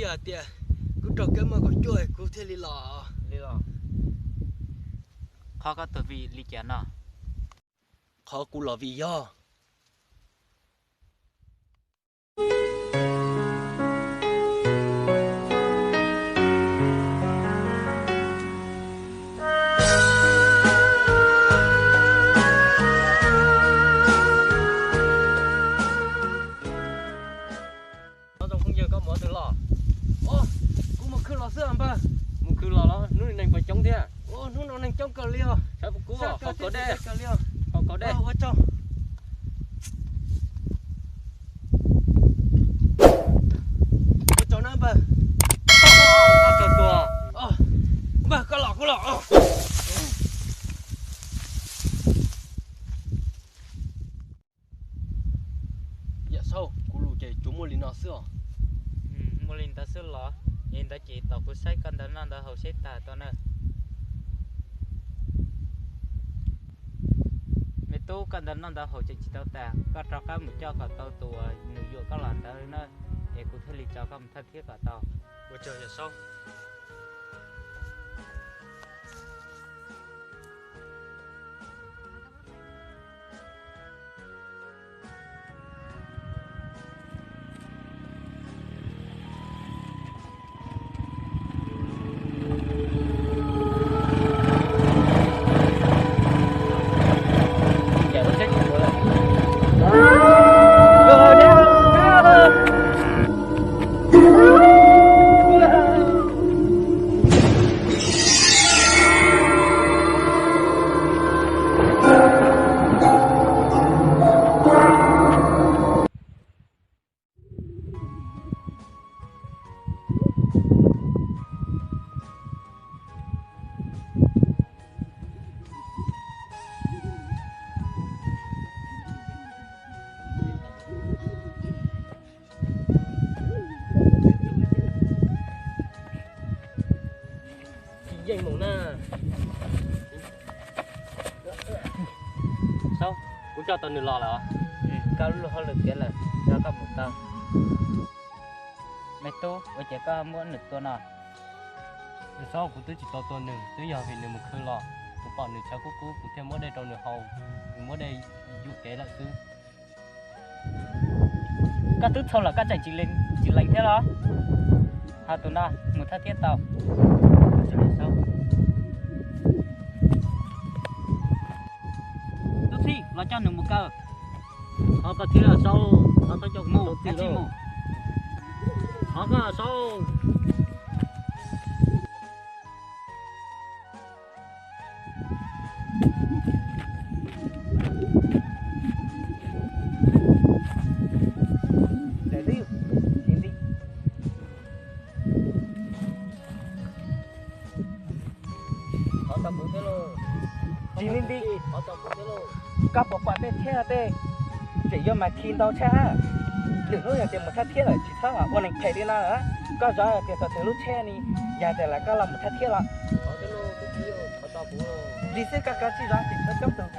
Yog hais tias kuv raug kev muaj kaum cuaj kuv thiaj li los. Li los. Qhov koj tuag vim li cas no? Qhov kuv los vim yog Phooj ywg, koj mus twg los? Kuv mus khw los xwb npawg. Mus khw los los hnub no neeg puas coob thiab? Hnub no neeg coob kawg li os. Saib puas kub, haus kov dej. Ua tsaug. Ua tsaug na npawg. Koj kawg tuag. Npawg, koj los kuv los. Yawm Saub, kuv lus ces tsuas muaj li no xwb os. Muaj li ntawd xwb los? Yog li ntawd ces tos kuv saib koj ntawv noj ntawv haus seb tag tau na. Me tub, koj ntawv noj ntawv haus tseem tsis tau tag, koj rov qab mus coj kom tau tus uas nws yuam koj los ntawd na, es kuv thiaj li tso koj mus thaj thiab kom tau. Ua tsaug Yawm Saub. Tsis yeej mus na. Saub, kuv coj tau nws los lawm. Koj lub hauj lwm tiav lawm, coj koj mus tau. Me tub, ua cas koj muab nws tua no? Saub, kuv twb tsis tau tua nws, twb yog vim nws mus khw los, kuv pom nws tshav kub kub kuv thiaj muab dej rau nws haus, nws muab dej yuam kev lawm xwb. Koj twb txhaum los koj tseem tsis lees thiab los? Ho tus no mus thaj thiab tau. Tub Txhij, los coj nws mus kaw. Thov koj thiab Saub, thov koj coj mus, thov koj Saub. Tsis li nti, koj puas pom tej tsheb tej, tseem yuav mas khi ntau tshaj. Lwm hnub yog tias mus thaj thiab lawm tsis txhob ua neeg phem li no. Koj zov tias txog twg lub tsheb ni, yog tias lawv koj los mus thaj thiab los. Li xwb koj kav tsij zov tsis txhob coob tus.